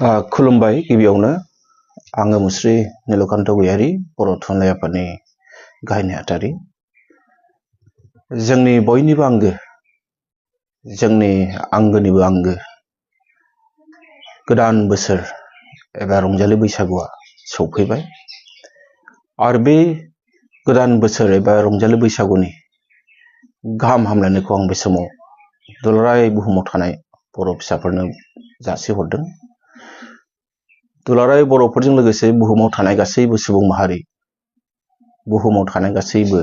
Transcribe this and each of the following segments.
खुलुमबाय गिबियावनो आङो मुस्रि नीलकान्त गयारी बर' थुनलाइ आफादनि गाहाय नेहाथारि। जोंनि बयनिबो आंगो, जोंनि आंगोनिबो आंगो गोदान बोसोर एबा रंजालि बैसागुआ सौफैबाय आरो बे गोदान बोसोर एबा रंजालि बैसागुनि गाहाम हामलायनायखौ आं बे समाव दुलाराय बुहुमाव थानाय बर' फिसाफोरनो जासिहरदों। दुलाराय बर'फोरजों लोगोसे बुहुमाव थानाय गासैबो सुबुं माहारि, बुहुमाव थानाय गासैबो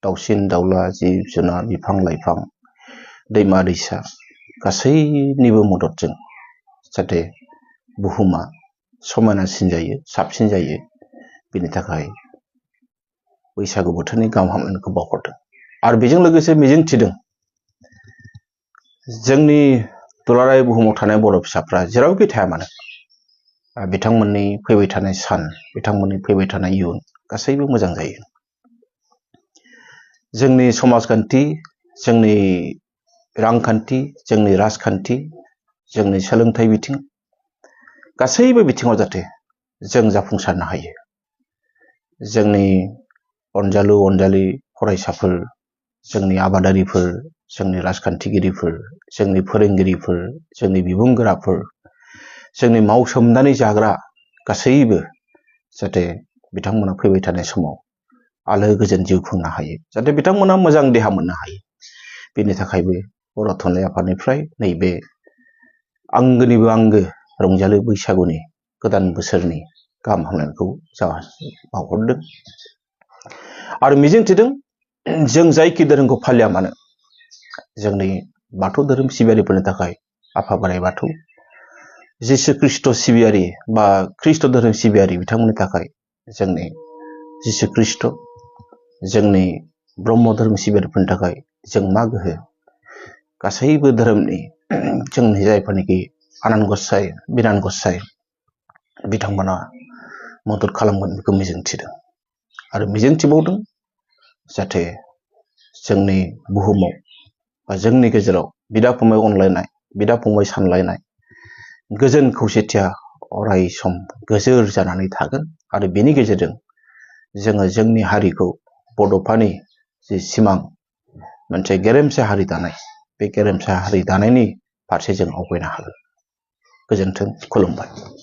दाउसिन दाउला, जिब जुनार, बिफां लाइफां, दैमा दैसा गासैनिबो मददजों जाहाथे बुहुमा समायनासिन जायो, साबसिन जायो, बेनि थाखाय बैसागु बोथोरनि गाहाम हामलायनायखौ बावहरदों। आरो बेजों लोगोसे मिजिंथिदों जोंनि दुलाराय बुहुमाव थानाय बर' फिसाफ्रा जेरावखि थाया मानो बिथांमोननि फैबाय थानाय सान, बिथांमोननि फैबाय थानाय इयुन गासैबो मोजां जायो। जोंनि समाजखान्थि, जोंनि रांखान्थि, जोंनि राजखान्थि, जोंनि सोलोंथाइ बिथिं गासैबो बिथिङाव जाहाथे जों जाफुंसारनो हायो। जोंनि अनजालु अनजालि फरायसाफोर, जोंनि आबादारिफोर, जोंनि राजखान्थिगिरिफोर, जोंनि फोरोंगिरिफोर, जोंनि बिबुंगोराफोर, जोंनि मावसोमनानै जाग्रा गासैबो जाहाथे बिथांमोना फैबाय थानाय समाव आलो गोजोन जिउ खुंनो हायो, जाहाथे बिथांमोना मोजां देहा मोननो हायो। बेनि थाखायबो बर' थुनलाइ आफादनिफ्राय नैबे आंगोनिबो आंगो रंजालि बैसागुनि गोदान बोसोरनि गाहाम हामलायनायखौ बावहरदों आरो मिजिंथिदों जों जायखि धोरोमखौ फालिया मानो, जोंनि बाथौ धोरोम सिबियारिफोरनि थाखाय आफा बोराइ बाथौ, जिसु ख्रिस्ट सिबियारि बा ख्रिस्ट धोरोम सिबियारि बिथांमोननि थाखाय जोंनि जिसु ख्रिस्ट, जोंनि ब्रह्म धोरोम सिबियारिफोरनि थाखाय जों मा गोहो, गासैबो धोरोमनि जोंनि जायफोरनिखि आनान गसाइ, बिनान गसाइ बिथांमोना मदद खालामगोन बेखौ मिजिंथिदों आरो मिजिंथिबावदों जाहाथे जोंनि बुहुमाव बा जोंनि गेजेराव बिदा फंबाय अनलायनाय, बिदा फंबाय सानलायनाय, गोजोन खौसेथिया अराय सम गोजोर जानानै थागोन आरो बेनि गेजेरजों जोङो जोंनि हारिखौ बड'फानि जि सिमां, मोनसे गेरेमसा हारि दानाय, बे गेरेमसा हारि दानायनि फारसे जों आवगायनो हागोन। गोजोन्थों, खुलुमबाय।